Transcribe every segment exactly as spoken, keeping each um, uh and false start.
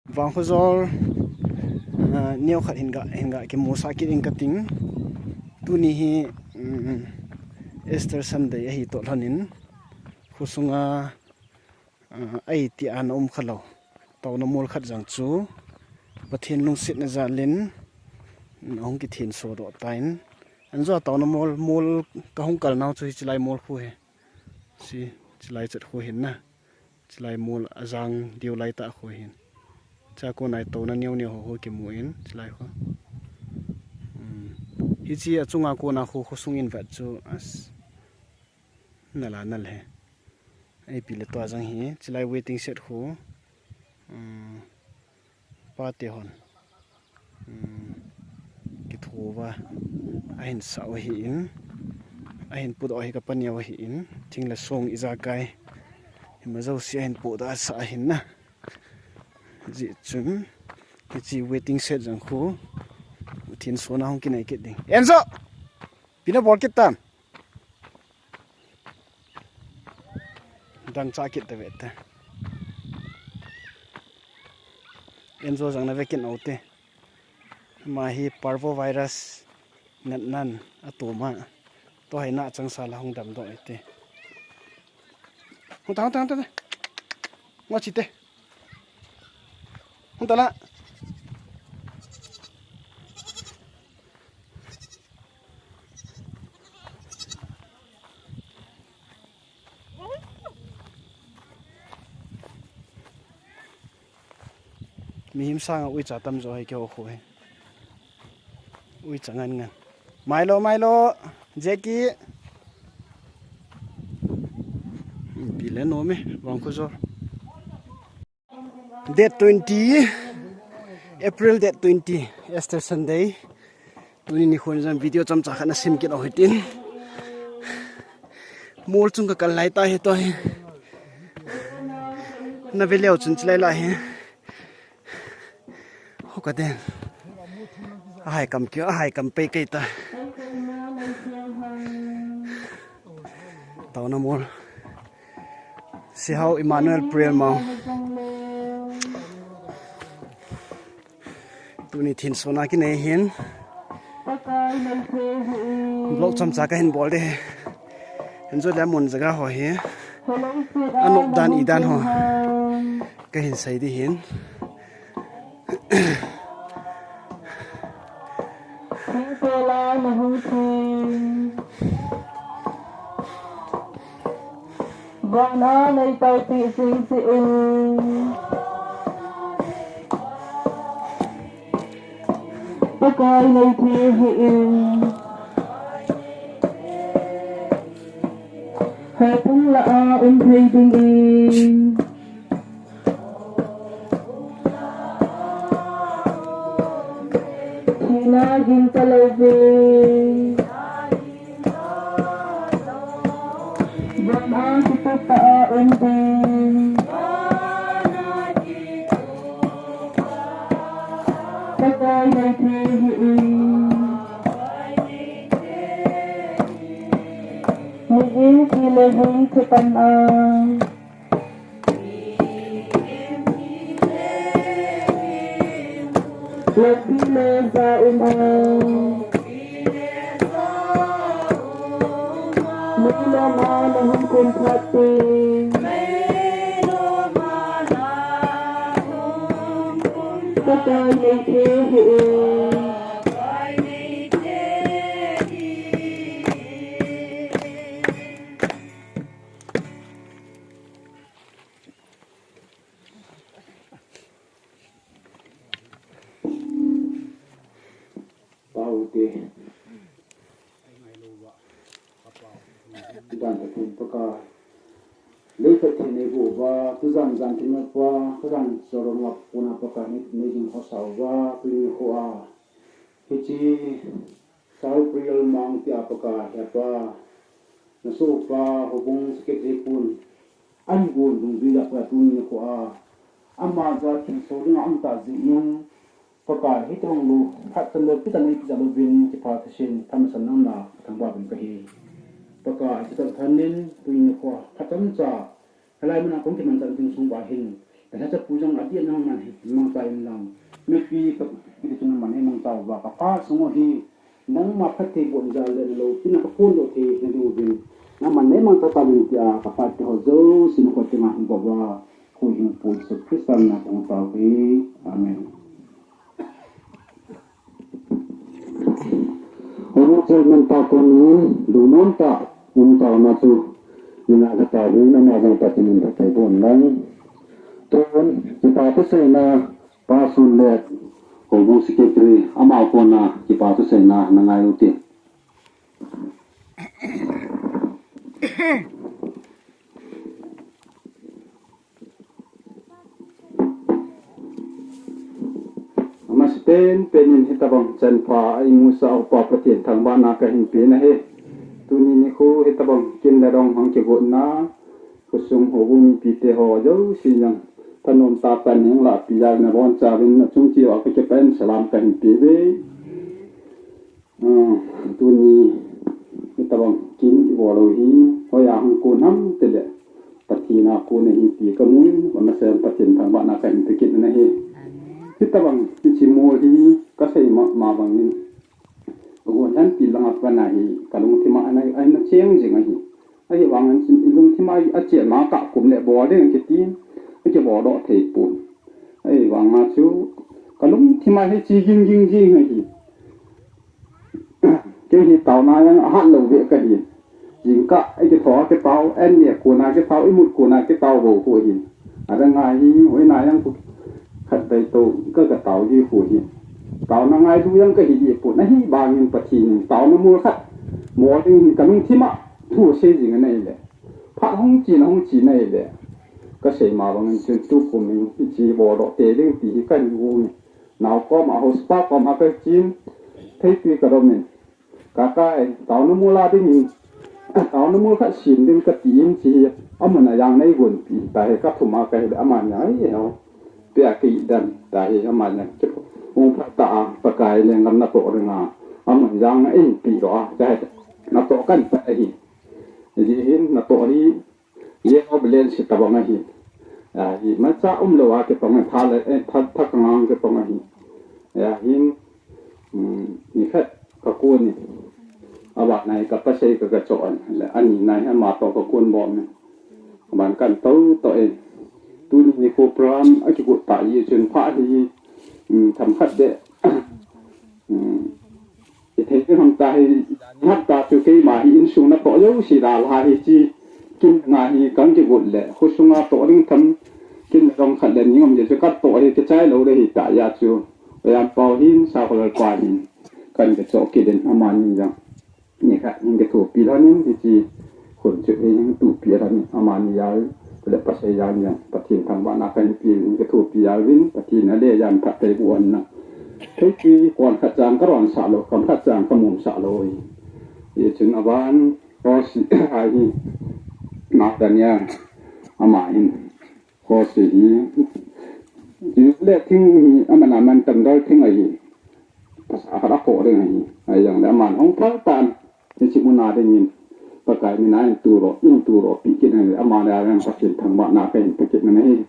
Vangkhojol, ah, neo khat hin ga, hin ga kimusah kit ing kating. Tuni hi, um, Easter Sunday ahi toh lhonin, khosunga, ah, aiti ana um khalou taona mol khat jong chu Pathen lungsetna jalin, um, ahung kithenso doh tan. Anjo taona mol, mol kahung kal nau chu hiche lai mol khu hi. Hiche lai chet khu hin na. Hiche lai mol ajang diu lai tah khu hin. Hichea kona taona neo neo ho ho kimun, hiche lai khu. Um, hiche achunga kona khu, khosung in vet chu as nal a nal hi. Ipi le tua jong hi, hiche lai waiting shed khu. Um, pate hon. Um, kitho uva ahin sah u ahin, ahin put u ahi, kapa neo ahin, thing le song ijakai ima jouse ahin put a sah ahin na. Hijeh chun, hiche waiting shed jong khu, thensona hung kinei kit ding. Enzo! Ipi nabol kit tam? Dangchah kit tave te. Enzo jong nave kit u te. Ama hi parvovirus natnan atom a. Tua hi na changsa la hung damdoh u te. Hung ta, hung ta, hung ta. Ngo chi te. Hung ta la. Mihem sanga uicha tamjo hi keiho khu hi. Uicha ngan ngan. Milo, Milo, Jackie. Ipi le nom e, Vangkhojol. Date twenty, April date twenty, Easter Sunday. Tuni nikho jong video chomcha khat na sem kit u hitin. Mol chung kakal lai ta hi tua hi. Nave leu chun hiche lai la hi. Ho kaden. Ahai kam kio, ahai kam pei kei ta. Taona mol. Sihao Emmanuel Prayer Mount. Tuni thensona kinei hin. Vlog chomcha kahin bol de. Enzo le mun jaga ho hi. Anop dan i dan ho. Kahin sei di hin. Thingpela na hung thim. Vana nei taipi jing jeh in. Pakai nei the hih in. Houbung lah a um thei ding in. Thina gin talou ve. Vana kitup tah a um ding. Pakai nei the hih in. Mihem thi le hung thi pan a. Lampi le ja um a. Meilom a na hung kum phat teng. Pakai nei the hih in. Pau te. Dan Pathen Pakai. Lei Pathen nei vo va, tu jan jan tin pa, ka jan choro ma puna Pakai nei, nei jing ho sa va, tu ni ho a. Hiche Sao Prayer Mount tia Pakai, hepa, na sohpa, houbung secretary pun, an gon dungjui a Pakai tuni nikho a, ama jal thilsoh dinga um ta jeh in, Pakai, hitobang lou, phat chan lou, pi chan lou, pi chan lou vin, kipha thei jin, phat masa nang na, ka thangvah uvin kahi. Pakai, hiche chan thanin, tuni nikho a, phat chomcha, hilai mun a kong kimanchah ding sung uva hin, Ka lhacha pu jong adih nangman hi mangcha in lang. Mipi ka, ka ti chu nangman hi mangcha uva ka phat sung u hi. Nangma phattheiboh jal le loupina ka phondoh thei na diu vin. Nangman nei mangcha tauvin tia ka phat te ho jouse na koma hung bol uva. Huhhingpu Jesu Christa mina kahung tao e. Amen. Houbung chairman pa konin, lungmon tah, um taona chu, nina ka taovin, ama jong Pathen in phatthei boh hen lang. Tun, kipa thuseina, Pa Sunlet, houbung secretary, ama kona, kipa thuseina, na ngai u hite. Amasapen pen in hitobang chanpha a imusah u pa Pathen thangvahna kahin pe ahi. Tuni nikho hitobang kin le rong hung kigotna, khosung houbung mipite ho jouse jong thanom tah tah in neihin lahpeh jeh in nabonchauvin nachung cheh uva kakipah in salam kahin pe uve. Ah, tuni, hitobang kin ibol u hi, hoiya hung kon ham tile, Pathen a kon ahi ti kamun, amasapen Pathen thangvahna kahin pe kit ahi. Amen. Hitobang, hiche mol hi, kasei ma, ma bangin. Agon lhanpi langa pat ahi, kalungthim a ana, ana cheng jing ahi. Ahivangin chun, ilungthim a, achenna kakum le bol ding kiti, akibol doh thei pon. Ahivanga chu, kalungthim a hiche ging ging jing ahi. Kei hi taona jong ahat lou beh kahi. Jingkah, ikitho kitao, an le kona kitao, imut kona kitao bou khu ahi. Adang a hi, hoina jong khu khatvei tou, ka, katao ji khu ahi. Taona ngailu jong kahi ji pon, ahivangin Pathen in, taona mol khat, bol ding kalungthim a, thu asei jing ahi le. Phat hung chen, hung chen ahi le. Kasei ma bangin chun tukum in, hiche bol doh tei ding ti hi kahin gong e. Nao koma, house pa koma kachen, theitui kadom in. Kakai, taona mol a dingin, taona mol khat sem ding kati in, hiche hi, amun a jong neigonpeh tahi, kathum a kahi le, aman jong, ai, heo. Pia kei dan, tahi, aman jong, hung phat tah a, Pakai lenggam natoh ding a, amun jong, einpeh doh a, tahi, natoh kahin peh ahi. Hijeh hin, natoh hi, Jehovah lense tobang ahi. Ahi, imacha umlou a kitong, tha le, eh, tha, tha kang a kitong ahi. Ahin, um, nikhat kakon in. Abana hi kapasei ka, kachoh in. Le, anina hi ama toh kakon bom in. Aban kahin tou toh in. Tuni nikho program akigot tah jeh chun pha hi, um, themkhat beh. Um, Ithei ding ham tahi, ham ta chu keima hi insung natoh jouse dalha hiche, kin nga hi kahin kigot le, khosung a toh ding tham, kin le rong khat le ni ngom je chu katoh hi kichai lou le hita jeh chu, Oiyampao hin, Sakholal pa hin, kahin kichoh kit in amani jong. Nikhat hin kithopi lhon in, hiche, Khun chu ei hin tupi ahi, amani jal, le pasal jal jong, Pathen thangvahna kahin pe in, ka thupi jal uvin, Pathen ale jal in phatthei boh hen lang. Kei chu kon khat chang ka ronsah lou, kam khat chang ka mumsah lou ahi. Hichun aban, Rosi ahi, Nathaniel, ama hin, Rosi hi, ju le thing hi, aman aman tamdol thing ahi. Pasal khat a ko ding ahi. Ahi jongle aman hung phal tan. Hiche mun a dingin. Pakai min a hin turo, hin turo pi kit nang le. Ama le a yang Pathen thangvahna kahin pe kit nang ahi.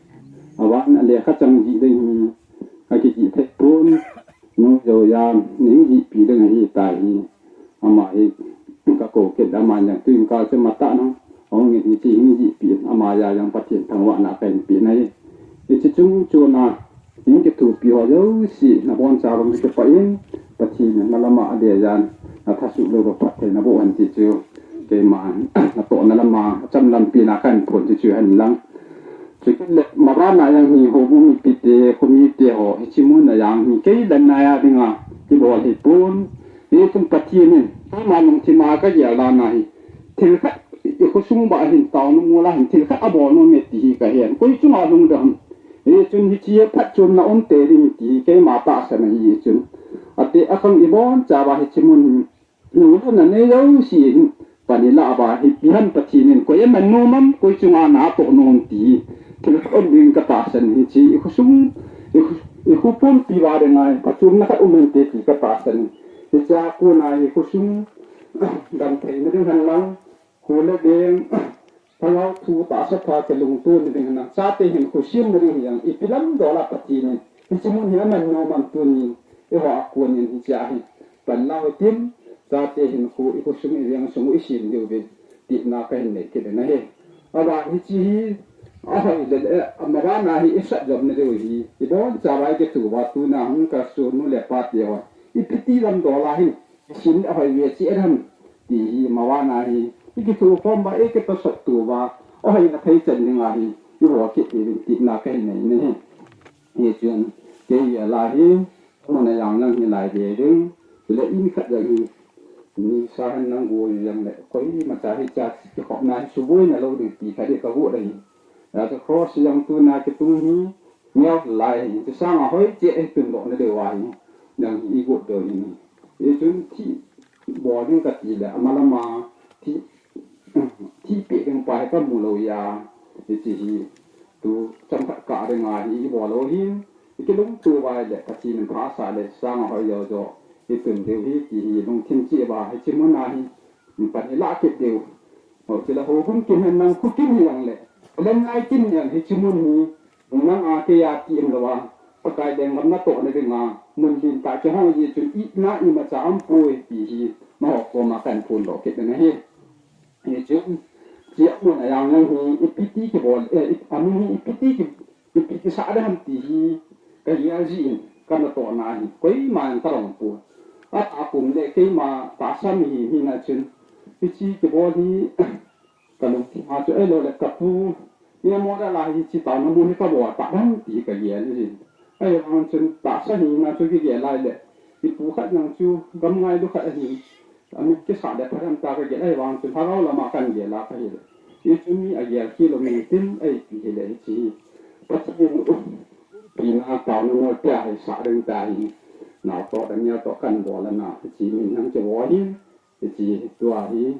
Aban a lekha chang ji ding hi. Akiji thei pon. Nu jo jam. Ning ji pi ding ahi tai hi. Ama hi. Ka ko kit ama jang tuin kal che mata nang. Hung hi hiche hin ji pi. Ama a jang Pathen thangvahna kahin pe nai. Hiche chung chon a. Hin kithupi ho jouse, nabonchauvin kakipah in, Pathen in nalama adeh jan, nathasuh lou va phatthei naboh hen ti chu, keima, natohna lama, acham lampi na kahin phon ti chu hen lang. Chukit le, mabana jang hi, houbung mipite, khomite ho, hiche mun a jang hi, kei dan nai a dinga, kibol hi pon, hichun Pathen in, keima lungthim a kagel dan ahi, thil khat, i khosung bah hin, taona mol a hin, thil khat abol nom e ti hi kahen, koi chunga lungdam, Hichun hiche phatchomna um tei ding ti keima tahsan ahi chun. Ate akhang ibonchauva hiche mun hi. Nungna nei jouse hin. Pan ilah uva hi ipi ham Pathen in koi aman nom am, koi chunga natoh nom ti. Thil khat um ding katahsan hiche. I khosung, i khu, i khopumpi uva ding ngai. Phatchomna khat um hen te ti katahsan. Hichea kona hi khosung. Damtheina ding hen lang. Kho le beng. Nangho thu tahsa pha kilungto na ding hinam, chate hinkho sem na ding hi jong, ipi lam dol a Pathen in hiche mun hi aman nom am tunin, eiho a konin hiche a hi pan lau hitin, chate hinkho, ikhosung iveng sung u isem diu vin, tina kahin nei kit in ahi. Aban hiche hi, ahoi le, eh, ama vana hi isat jom na diu hi, ibon chauva ikithu uva, tuna hung kalson nu le pa te hon, ipi ti lam dol a hin, isim le ahoi ve cheh ham, ti hi ama vana hi, ikithu khom uva, ikitosot uva, ahoina thei chan ding a hi, ibol kit diu vin tina kahin nei in ahi. Hichun, kei a la hi, mun a jang lang hi lai ve ding, chule in khat jang hi, nisa hen lang go jang le, koimacha hiche a kikhopna hi suboina lou ding ti khat hi kagot ahi. Achu cross jang tuna kitung hi, neo lai hi, chu sanga hoi cheh hi tun doh na diu ahi, jang hi igot diu hi. Hichun thih bol ding kati le, ama lama, thih, thih peh ding pa hi kamu lou a, hiche hi, tu chomkhat kah ding a hi ibol u hin, ikilungto uva le, Pathen in phasah le, sanga hoi jo jo, itun diu hi, ti hi, lungthim cheh uva, hiche mun a hi, pan ilah kit diu. Ho, chule houbung kim hen lang, kho kim hi jong le, len ngai kim hi jong, hiche mun hi, nang a kei a ti um lou a, Pakai lenggam natoh na ding a, mun lentah kihong jeh chun, itna imacha aumpoi, ti hi, nangho koma kahin phondoh kit ding ahi. Hichun, hiche a mun a jang lang hi, ipi ti kibol, eh, i-, amun hi ipi ti ki, ipi kisah ding ham ti hi, kagel jeh in, kanatohna hi, koiman kadong poi. Atah kum le keima tahsa mihem hina chun, hiche kibol hi, kalungthim a chu ahilou le kapu, Ni a mo da la hiche taona mun hi kabol tah ham ti kagel in. Ahivang chun tahsa hina chu kigel lai le, ipu khat jong chu gam ngailu khat ahi. Amit kisah le phat ham ta kagel, ahivang chun lhagao lama kahin gel a kahi le. Hichu mi agel khel lou mi tin, ipi hile hiche hi, Pathen in umpina taona mol pia hi sah ding ta hi. Nao toh, Daniel toh kahin bol ana, hiche min jong chu bol hi. Hiche tua hi,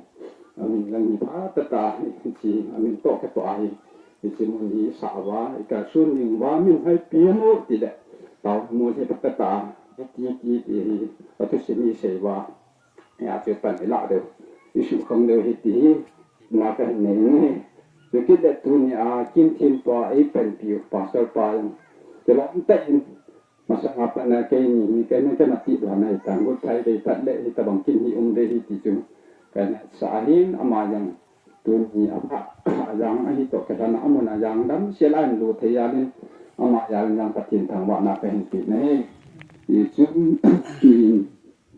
amin jong hi phatah a, hiche amin toh kitoh ahi. Hiche mun hi sah uva, ikalson ding uva, min haipi mo tile, taona mol hi phatah a, hiti, hiti, ti hi, athusim isei uva, hia chu pan ilah diu, isuhkhang diu hi ti hi, na kahin nei in ahi. Chukit le tunia, Kimthempa, eipanpiu, Pastor pa jong, kilom tah in, Masanga pat a keini hi, keini kana ti lhon ahitan, Good Friday pat le hitabang kin hi um ding ahi ti chu kana sah ahin, ama jong tuni apha, ajang ahi toh kilhon a, amun a jang damsel a ahin lut thei jal in, ama jal in jong Pathen thangvahna kahin pe na ahi. Hichun,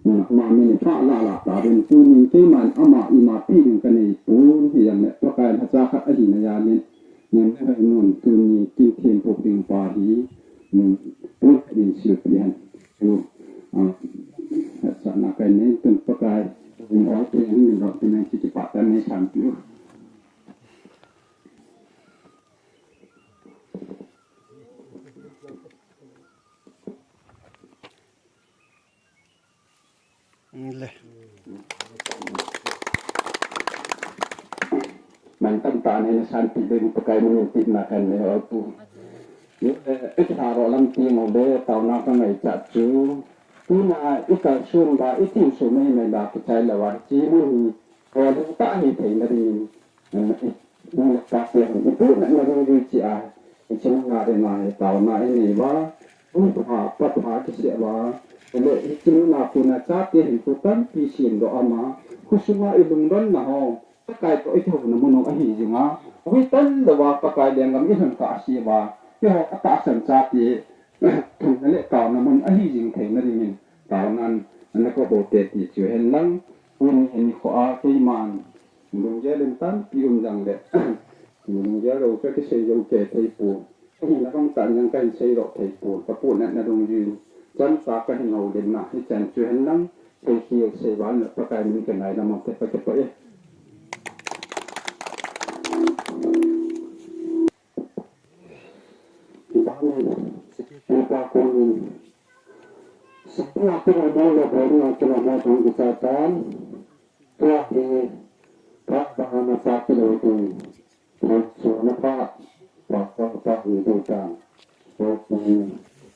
ama min pha la la tauvin, tunin keiman ama ima pe ding kanei pon, hijongle Pakai lhacha khat ahina jal in, Nin hoi nun tuni Kimthempu ding pa hi, um, pun din silpi hen. Chu, ah, sahna kai nin tun Pakai, um, ol pi hen min rok pi nen chi kipah tan nei thank you. Le. Mantam tah in nasanpi ding Pakai min in tipna kanei o pu. Ni, eh, ikilha ro lam ti mo le taona kangaichat chu. Tuna ikalson uva, itilson mei mei uva kichai lou a, hiche mun hi, holim tah hi theina dingin. Nang le pa te hon, ipu natna dungjui cheh a, hiche mun a dinga hi taona inei uva, pu pha, pa pha kisei uva, le hiche mun a kona chate hinkho tampi semdoh a, ama khosunga ilungdonna ho, Pakai toh ikihouna mun u ahi jing a, hoi tan louva Pakai lenggam ilhun kah a sei uva, keiho atahsan chate, thumna le taona mun ahi jing theina dingin, taonan, ana kop u te ti chu hen lang, tuni nikho a keiman, Lunggel in tampi um jongle, lunggel lou chu kisei jou kei thei pon. Ahina bang tah in jong kahin sei lou thei pon. Kapu natna dungjui in, chomcha kahin houlimna, hichan chu hen lang, sei khel sei val na Pakai min kangaidam u te, ka kipah e. Amen. Secretary pa konin, Sipia kilo mo le bol na kilo mo jong kichai tan. Tua hi, phat bang a masa kilo ding. Theinsona pha, pastor pa hi ding tan. Tua hi,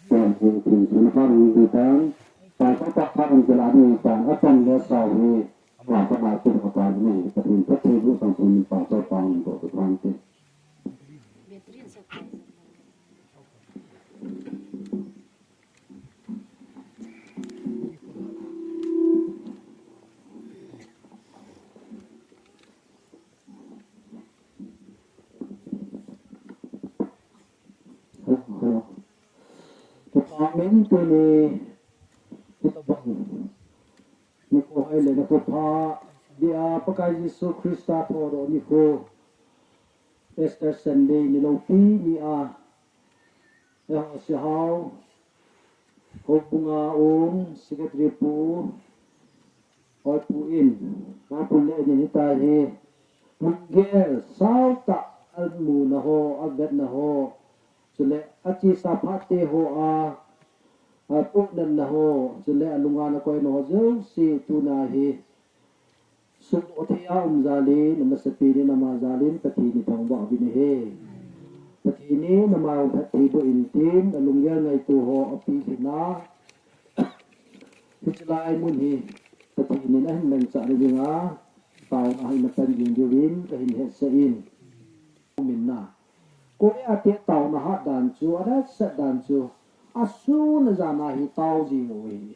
tua hi, theinsona pha hi ding tan. Pastor pa pha ding kila ding tan. Atan le sau hi, Ama kama tu kata ni, Pathen phattheiboh tang pun pa cha pa ni ko ko thang te. Amen. Tuni, tabang. Nikho hai le nikho pha, dia Pakai Jesu Christa thoudoh nikho, Easter Sunday ni loupi ni a, eiho Sehao, houbunga um, Secretary Pu, Hoipu in, Hoipu le ni hita hi, lunggel, sao tah, amu na ho, avet na ho, chule, achesa phat te ho a, apohnat na ho, chule, alunga na koi na ho, jouse tuna hi, Sum o thei a um jal in, amasapen in ama jal in, Pathen in thangvah uvin ahi. Pathen in ama jong phattheiboh intin, alunggel ngaito ho apilhin a. Hiche lai mun hi, Pathen in ahin mangcha na dinga, taona hin apan jing diuvin, kahin hetsah in. Min na. Korea te taona hat dan chu, ana sat dan chu, asun ajan a hi tao jing u ahi.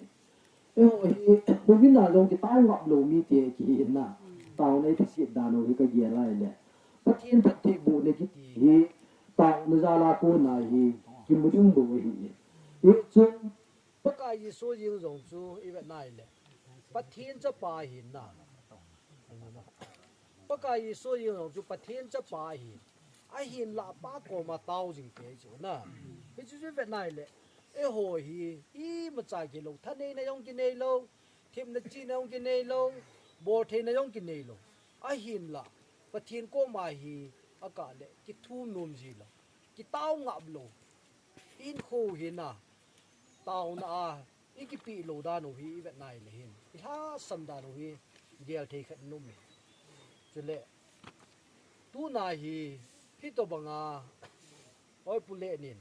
Eiho hi, houin a jong kitao ngap lou mite kihi na. Taona i kisit dan u hi kagel a ahile. Pathen phattheibohna kiti hi, taona jal a kona hi, kimu ding bou ahi. Hichun, Pakai Jesu jeng jong chu, i vet na ahile. Pathen chapa ahi na. Pakai Jesu jeng jong chu Pathen chapa ahi. Ahinlah Pa koma tao jing te chu na. Hichu chu vet na ahile. Eiho hi, imacha kilou, thaneina jong kinei lou, themna chihna jong kinei lou, boltheina jong kinei lou. Ahinlah, Pathen koma hi, akah le, kithum nom ji lou, kitao ngap lou. Hinkho hi na, taona a, i kipeh lou dan u hi, i vet na ahile hin. I lhasam dan u hi, gel thei khat nom e. Chule, tuna hi, hitobang a, Hoipu le nin,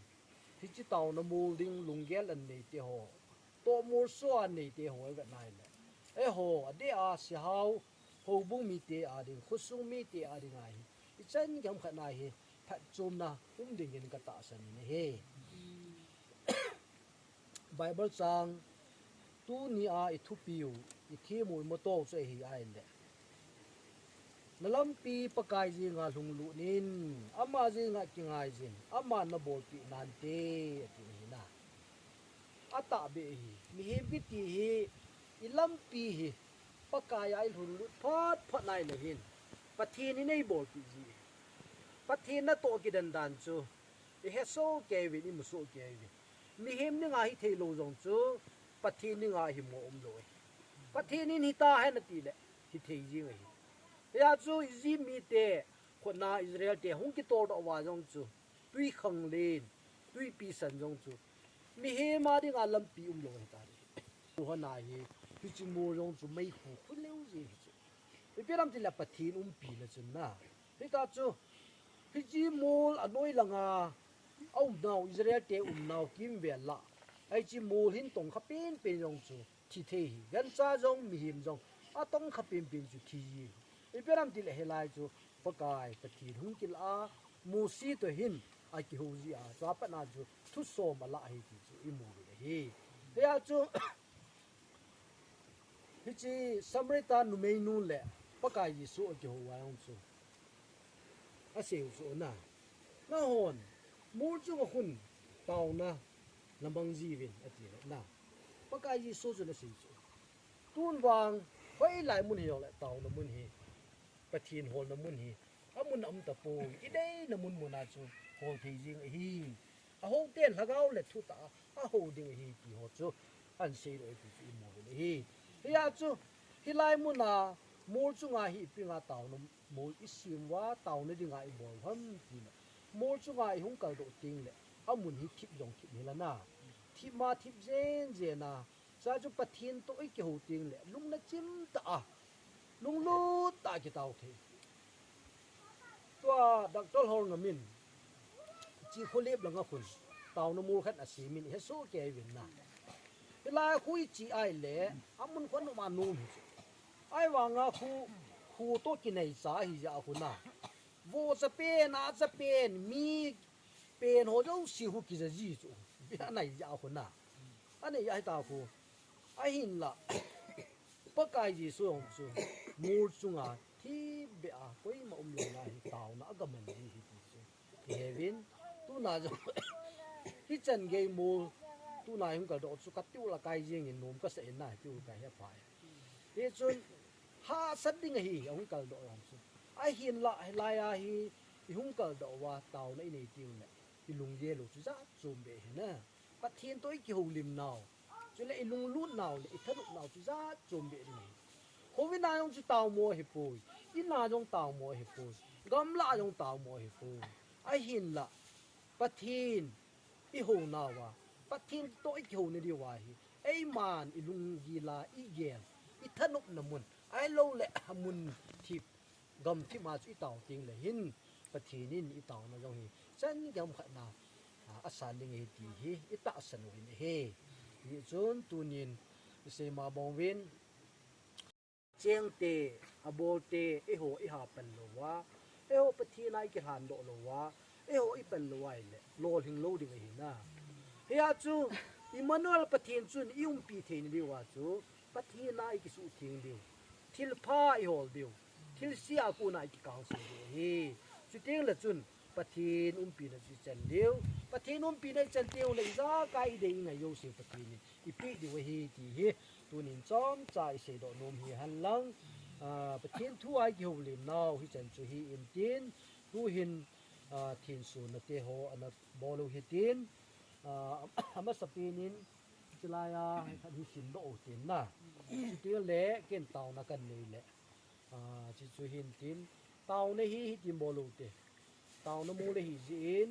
hiche taona mol ding lunggel anei te ho, tohmol soh a nei te ho i vet na ahile. Eiho, adeh a Sehao, houbung mite a ding, khosung mite a ding ahi. Ichan gam khat na hi, phatchomna um ding in katahsan in ahi. Bible chang, tuni a i thupi u, i themu, i moto u chu ahi ahile. Na lampi Pakai jenga lhunglut in, ama jenga kingai jin, aman na bolpeh nante, ati ahi na. Atahbeh ahi, mihem kiti hi, i lampi hi, Pakai a i lhunglut phat phat na ahile hin, Pathen in eibolpeh ji. Pathen natoh kidan dan chu, i hesoh kei uvin, i musoh kei uvin. Mihem dinga hithei lou jong chu, Pathen dinga himo umlou ahi. Pathen in hita hen ati le, hithei jing ahi. Hia chu Egypt mite, khut na Israel te, hung kitoldoh uva jong chu, twikhanglen, twipi san jong chu, mihem a dinga lampi umlou ahi tai. Tuhin ahi, hiche mol jong chu meikhu khu leu ji ahi chu. Ipi ham itile Pathen umpina chun na. Hita chu, hiche mol anoi langa, aumnau, Israel te umnau kimvel lah. Hiche mol hin tongkha penpen jong chu, thi thei ahi. Gancha jong, mihem jong, atongkha penpen chu thi ji ahi. Ipi ham itile hilai chu, Pakai, Pathen hung kilah a, Mosi toh hin, akihou ji a, chua pat na chu, thusom alah ahi ti chu, imu u ahi. Hia chu, Hiche Samaritan numeinu le Pakai Jesu akihou a jong chu. Asei u chu na. Nahon, mol chunga khun taona namang jiuvin ati le na. Pakai Jesu chun asei chu. Tun vang, hoilai mun hijongle taona mun hi. Pathen holna mun hi. Amun a um tapoi, ideina mun muna chu hol thei jing ahi. Ahou ten lhagao le thutah a, ahou ding ahi ti ho chu, ahin seidoh ahi ti chu imu uvin ahi. Hia chu, hilai muna, mol chunga hi ipi dinga taona mol isem uva, taona dinga ibol u ham ti le. Mol chunga ihung kaldoh teng le, amun hi thip jong thip hila na. Thip ma thip jen jen a, Chua chu Pathen toh ikihou teng le, lungna chim tah a, lunglut tah a kitao thei. Tua Doctor Hall Ngam in, hiche kholep langa khun, taona mol khat asem in, hesoh kei uvin na. Hilai khu iche ahile, amun khu anom anom hi chu. Ahivanga khu, khu toh kinaicha ahi jeh a khu na. Vo cha pen, a cha pen, mi pen ho jouse khu kija ji chu. Bia nai jeh a khu na. Anei ahi ta khu. Ahinla. Pakai Jesu jong chu. Mol chunga. Thipbeh a. Koima umlou lai hi taona agaman ji hi ti chu. Iheuvin, tuna jong, hichan gei mol, tuna hung kaldoh chu kati ula kai jingin nom kasa in na, ti ula kai hi aphai. Hichun, hahsat ding ahi, ahung kaldoh jong chu. Ahinla, hilai a hi, ihung kaldoh uva, taona inei ti ule, ilunggel u chu jat chom beh hi na. Pathen toh ikihoulim nau. Chule ilunglut nau le ithanop nau chu jat chom beh ding ahi. Khovin a jong chu taomo ahipoi. In a jong taomo ahipoi. Gamlah a jong taomo ahipoi. Ahinla Pathen ihou nauva, Pathen toh ikihou na diuva hi, eiman ilunggil a igel, ithanopna mun, ahilouleh mun thip, gamthip ma chu itao tengle hin, Pathen in itaona jong hi, chan gei ham khat na, a, asan ding ahi ti hi, itahsan uvin ahi. Hichun tunin, isei ma bang uvin, chengte, abolte, eiho iha pan louva, eiho Pathen a ikilhandoh louva, eiho ipan louva ahile, lolhing lou ding ahi na. Hia chu, Emmanuel Pathen chun iumpi thei na diuva chu, Pathen a ikisuh theng diu. Thilpha ihol diu. Thilse a kona ikikangse diu ahi. Chutengle chun Pathen umpina chu ichan diu. Pathen umpina ichan tengle ijakai idei ingai jouse Pathen in ipeh diu ahi ti hi. Tunin chomcha iseidoh nom hi henlang. Ah, Pathen thu a ikihoulim nau hichan chu hi intin. Tuhin, ah, thensona te ho ana bol u hitin. Ah, amasapen in, chulai a, khat hi simdoh u tin na. Chutengle, ken taona kanei le. Ah, chuchu hin tin, taona hi, hitin bol u te. Taona mol ahi jeh in,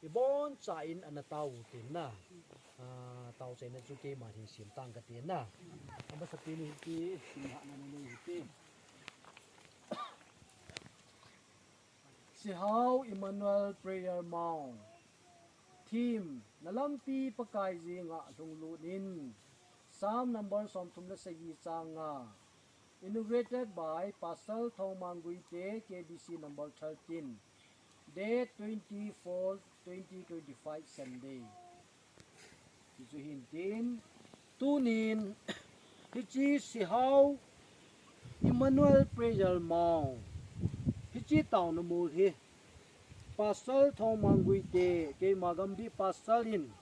iboncha in ana tao u tin na. Ah, taochaina chu keiman hin sim tang kate na. Amasapen in hiti, simhahna nanei u hiti. Sihau Emmanuel Prayer Mount. Theme, Nalampi Pakai jenga lhunglut in. Psalm number somthum le sagi chang nga. Inaugurated by Pastor Thongmang Guite, K B C number thirteen. Date twenty-four, twenty twenty-five, Sunday. Hichu hin tin, tunin, hiche Sihau Emmanuel Prayer Mount, hiche taona mol hi, Pastor Thongmang Guite, keima Gambih Pastor in,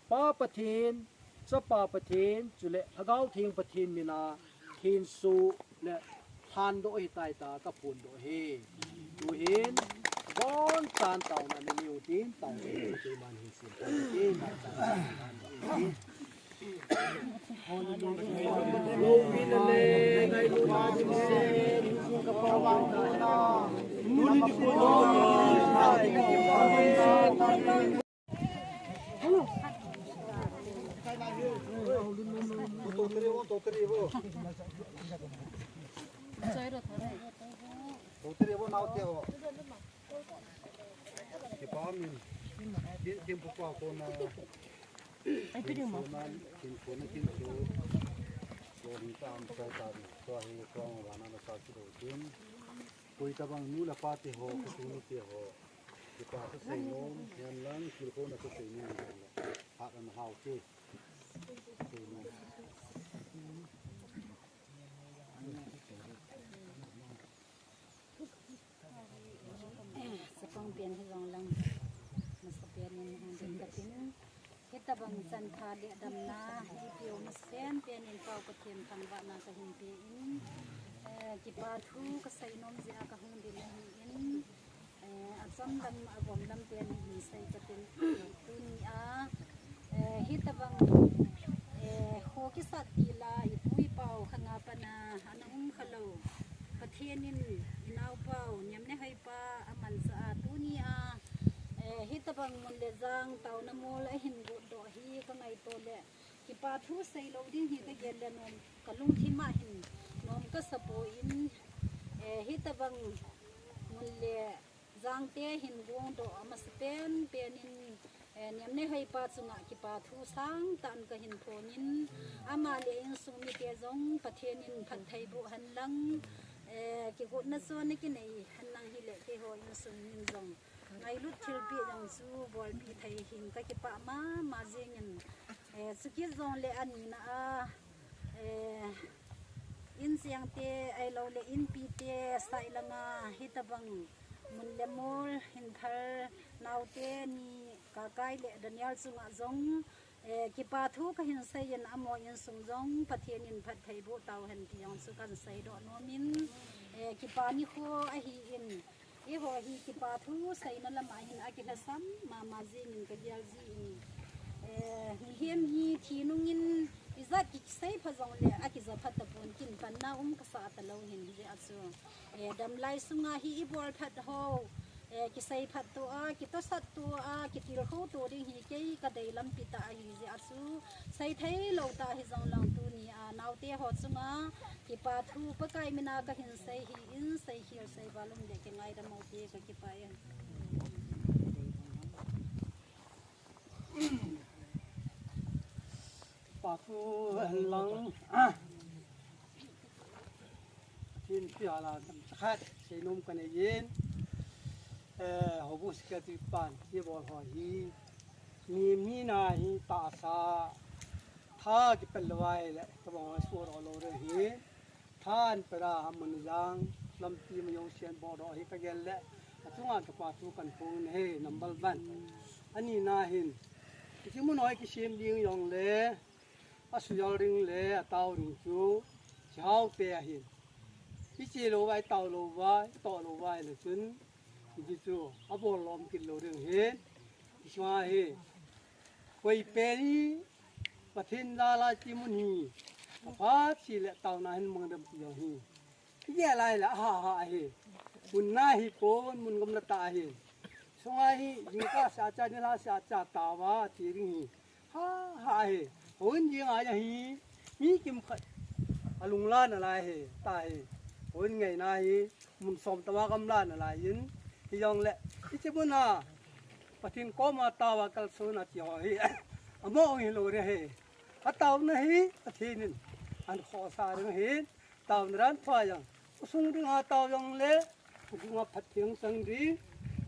Pa Pathen, Chapa Pathen, chule Lhagao Theng Pathen mina, thenso le lhandoh ahitai tia kaphondoh ahi. Tuhin, abonchan taona nanei u tin, taona nanei u tin, keiman hin sim tan, keiman chan lhandoh ahi. Kipa min, tin, tin pupa kona, tin kona, tin kona, tin so, so hin ta am sa ta, so hi, so vana na sa ki do tin. Koi tabang nu le pa te ho, katu nu te ho. Kipa sa seinom, hian lang, kilkhouna sa seinom, hat an hau te. Seinom. Chapang pen hi jong lang, masapen in hung ding katin. Hitabang chanpha le damna, ipi um masapen pen in Pau Pathen thangvahna kahin pe in, eh, kipa thu kasei nom jeh a kahung ding ahi in, eh, acham lam, agom lam pen in sei katin, tuni a, eh, hitabang, eh, kho kisat tila, ipu ipa u khanga pana, ana um khalou. Pathen in, inaopa u, Niamnehaipa, amansa a, tuni a, eh, hitabang mun le jang, taona mol ahin gotdoh hi, kangaito le, kipa thu seilou ding hi kagel le nom, kalungthim a hin nom kasa poi in, eh, hitabang mun le jang te hin gotdoh amasapen pen in, Niamnei Hoipa chunga kipa thu sangtah in kahin phongin, ama le insung mite jong Pathen in phattheiboh hen lang, eh, kigotna chu ana kinei hen lang hile keiho insung min jong ngailut thilpeh jong chu bolpeh thei hin kakipah mama jingin, eh, chukit jongle anina a, eh, inchengte ahilouleh inpite side langa hitobang mun le mol hin thal naote ni Kakai le Daniel chunga jong, eh, kipa thu kahin seiyin amaho insung jong Pathen in phattheiboh tauhen ti jong chu kahin seidoh nomin, eh, kipa nikho ahin, eiho hi kipa thu seina lama hin akilhasam mama jingin kagel jin, eh, mihem hi thi nungin ijat kisei pha jongle akija pha tapon, kin panna um kasah talou hin hijeh a chu, eh, damlai sunga hi ibol phat ho, eh, kisei phat to a, kitosat to a, kitilkhou to ding hi kei kadei lampi tah ahi jeh a chu, seithei lou tah hijong lang tunia naote ho chunga kipa thu Pakai mina kahin sei hi in, seikhel seival umle kingaidam u te kakipah e. Kipa thu hen lang, ah, Pathen pi hala tam khat seinom kaneiyin, eh, houbung secretary pan hi bol ho hi, mi, mina hi tahsa, tha kipel lou vai le, tabang ho suh lou lou re hi, tha an pera ha mun jang, lampi ma jong sian bodoh hi kagel le, achunga kipa thu kahin phong e, number one. Anina hin, hiche mun ho kisem ding jongle, asujal ding le, atao ding chu, Sihao te ahin. Iche lou vai, tao lou vai, toh lou vai le chun, hiche chu, abol lom kit lou ding hin, Isua hi, koi pen hi, Pathen jal a che mun hi, aphat chele taona hin mangdam ti jong hi. Igel lai le, aha, aha, ahi. Mun na hi pon, mun gamla tah ahi. Sunga hi, jingkah sa cha, nilhah sa cha, tao a, che ding hi. Ha, ha, ahi. Houin jing a, ahi. Mi kimkhat. Alung la nalai ahi, tah ahi. Houin ngaina hi. Mun som tah a gamla nalai in. Hijongle, hiche mun a. Pathen koma tao a kalson a che ho hi. Amo hi lou re hi. Ataona hi, Pathen in. Ahin khohsah ding ahi. Taona dan pha jong, khosung dinga tao jongle, khosung a phatthei chang ding,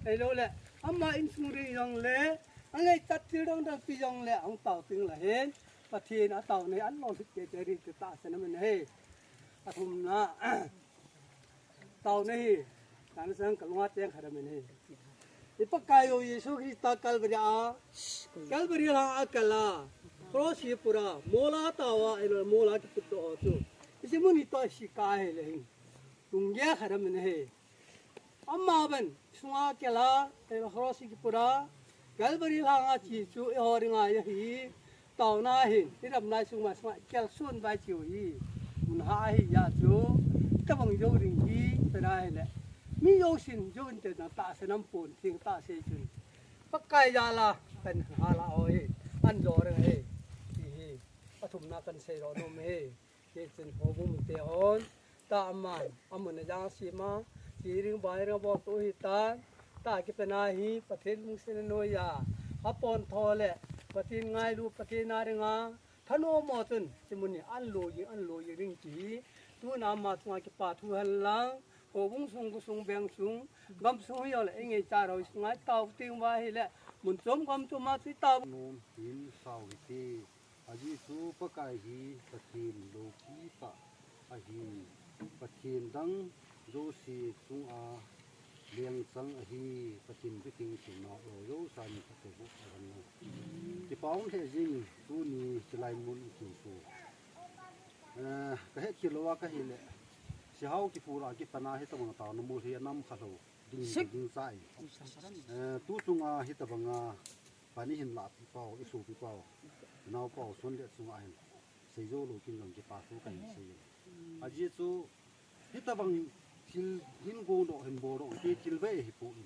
ahilouleh, ama insung ding jongle, angaichat thil dang dang pi jongle, ahung tao ding lah hin, Pathen ataona hi ahin lolhit teitei ding ti tahsan aum in ahi. Athumna, taona hi, taona sang kalunga cheng khat aum in ahi. I Pakai u Jesu Christa Calvary a, Calvary lang a kal a, cross hi pura, mola tao a, elo mola kiput doh chu. Hiche mun hi toh sika hi le hin. Lunggel khat aum in ahi. Ama ban, sunga kal a, elo cross hi kipura, Calvary lang a che chu, eiho dinga ahi. Taona hin, i damlai sung ma sunga, kalson vai cheu hi. Mun ha ahi jeh chu, tabang jou ding hi, pen ahile. Mi jousen, jou inte na tahsan aum pon, theng tah sei chun. Pakai jal a, kan hala ho hi, ahin jo ding ahi, ti hi, athumna kan seidoh nom e. Hichun houbung mite hon, tah aman, amun a jang sema, che ding bai ding abol to hitan, tah kipana hi, Pathen lungset noiya, apon tho le, Pathen ngailu, Pathen a dinga, thanom mo chun, hiche mun hi, ahin lo jing, ahin lo jing ding ti hi, tuna ama chunga kipa thu hen lang, houbung sung, khosung, veng sung, gam sung hi jongle, i ngaichat ho, i sunga i tao ding uva ahile, mun chom gam chom a chu i tao. Nom hin sao hite. Ajeh chu Pakai hi Pathen loupi tah ahi. Pathen dang jouse chunga lengchang ahi. Pathen bithing thina o jousa ni phatthei boh ahin lang. Kipa um lheh jing tuni chulai mun i kin chu. Eh, kahet khel louva kahile. Sihao kipura kipana hitobang taona mol hi anam kha lou. Ding, ding sa e. Eh, tu chunga hitobanga pan ihin lahpeh pau, isopi pau, inao pau, son le chunga hin seijou lou kin jong kipa thu kahin sei e. Ajeh chu, hitobang thil hin gongdoh, hin boldoh, ti thil vei ahipoi.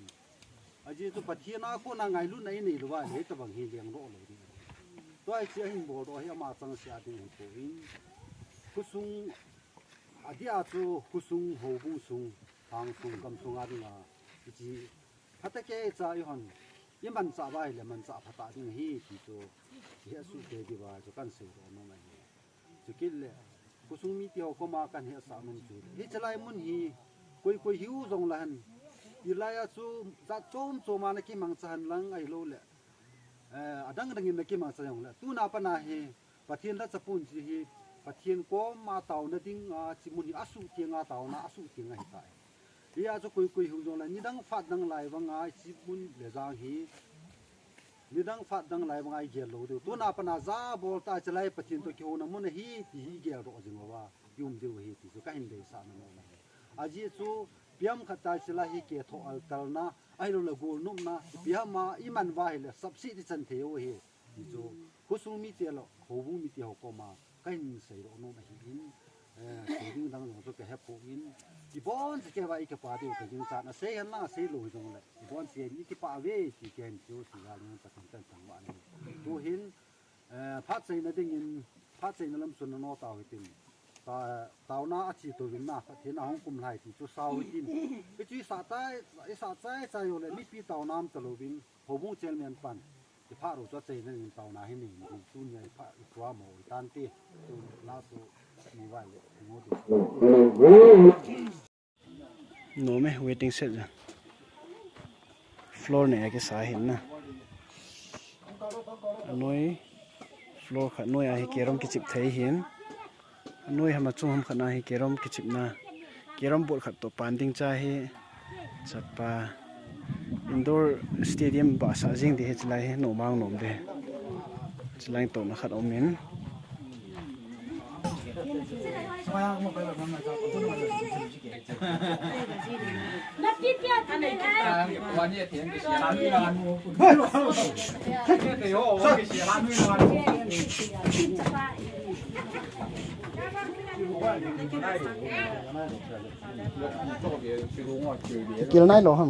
Ajeh chu, Pathen a kona ngailutna inei louva, hitobang hi lengdoh lou ding. Tua hiche ahin boldoh hi ama changseh a ding ahipoi. Khosung, adeh a chu khosung, houbung sung, lhang sung, gam sunga dinga, hiche, phatah keicha ihon, Imanchah uva ahile manchah phatah ding ahi ti chu ihet soh kei diuva chu kahin seidoh nom ahi. Chukit le khosung mite ho koma kahin hetsah nom chu, hiche lai mun hi koi koi hiu jongle hen, hilai a chu jat chom chom a nakimangcha hen lang ahilouleh, eh, adang dang in nakimangcha jongle, tuna pat a hi Pathen lhacha pon chi hi, Pathen koma taona dinga hiche mun hi asuh tenga taona asuh teng ahitai. Hia chu koi koi hiu jongle nidang phat dang lai vanga hiche mun le jang hi, nidang phat dang lai vanga igel lou diu, tuna pat a jabol tah a hiche lai Pathen toh kihouna mun ahi ti hi igeldoh jing uva ium diu ahi ti chu kahin deisahna nom ahi. Ajeh chu ipi ham khat a hiche lai hi kethoh altalna ahilouleh golnopna ipi ham a iman uva ahile sapset ichan thei u ahi ti chu khosung mite le houbung mite ho koma kahin seidoh nom ahin, eh, sei ding dang jong chu kahepon, ibonchauva ikipah diu kaginchat, asei henlang asei lou hijongle ibonchauva ikipah uve ti kahin seiu chu jal in Pathen kahin thangvah in ahi. Tuhin, eh, phat cheina dingin, phat cheina lam chun nano tao hitin, ta, taona ache touvin na, Pathen ahung kum lhai ti chu sao hitin, hichu isah chai, isah chai chai jongle mipi taona um talouvin, houbung chairman pan iphat u chu acheina dingin taona hi nei in, tunia iphat, iprogram ho itante, tu la chu mobile le ngo de. Nom e, waiting shed ja. Floor nei a kisa hin na. Anoi, floor khat noi a hi carrom kichep thei hin. Anoi ham achung ham khat na hi carrom kichepna, carrom board khat toh pan ding cha hi. Chapa indoor stadium bahsah jing ding hi, chulai hi nom ang nom ding. Chulai tohna khat um in. Kil nai lou ham.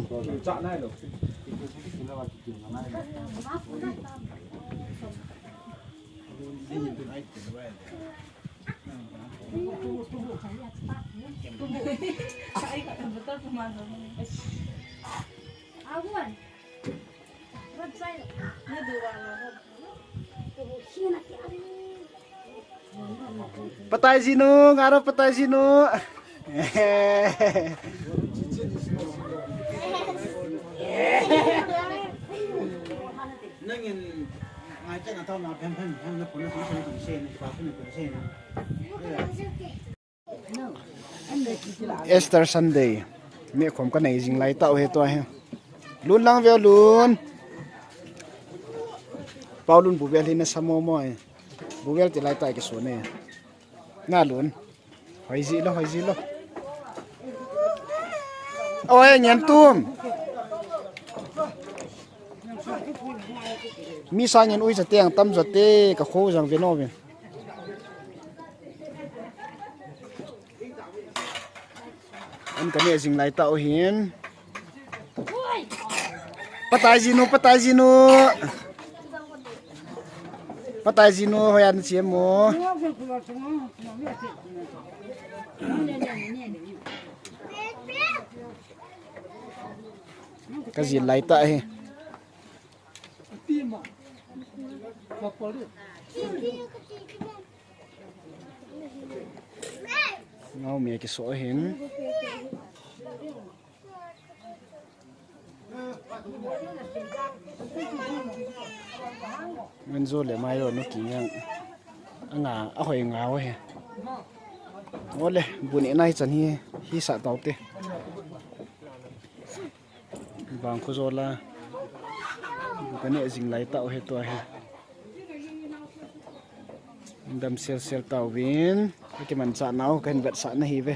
Patai jinu, ngaro patai jinu. Nangin ngai chang a tao na phem phem phem na puna sung sung sung se na, kipa puna puna se na. Easter Sunday. Mehkhom kanei jing lai tah u hi tua hi. Lun lang veu lun. Pau lun bu vel hi na sa mo mo e. Bu vel ti lai tah kisun e. Na lun. Hoi ji lou, hoi ji lou. Oi, ngen tum. Mi sa ngen ui sa teng tam sa te ka kho jang ve no ve. An kane jing lai tah u hin. Patai jinu, patai jinu. Patai jinu, hoi an chi mo. Ka jil lai tah hi. Ngau me kiso hin. Ngen jo le mai ro no ki ngen. Anga, a hoi nga o he. Ole, bu ne nai chan hi, hi sa tau te. Bang khu jo la. Bu ka ne jing lai tau he tua he. Dam sel sel tau vin. Ka kiman cha nau, ka hin vet sa na hi ve.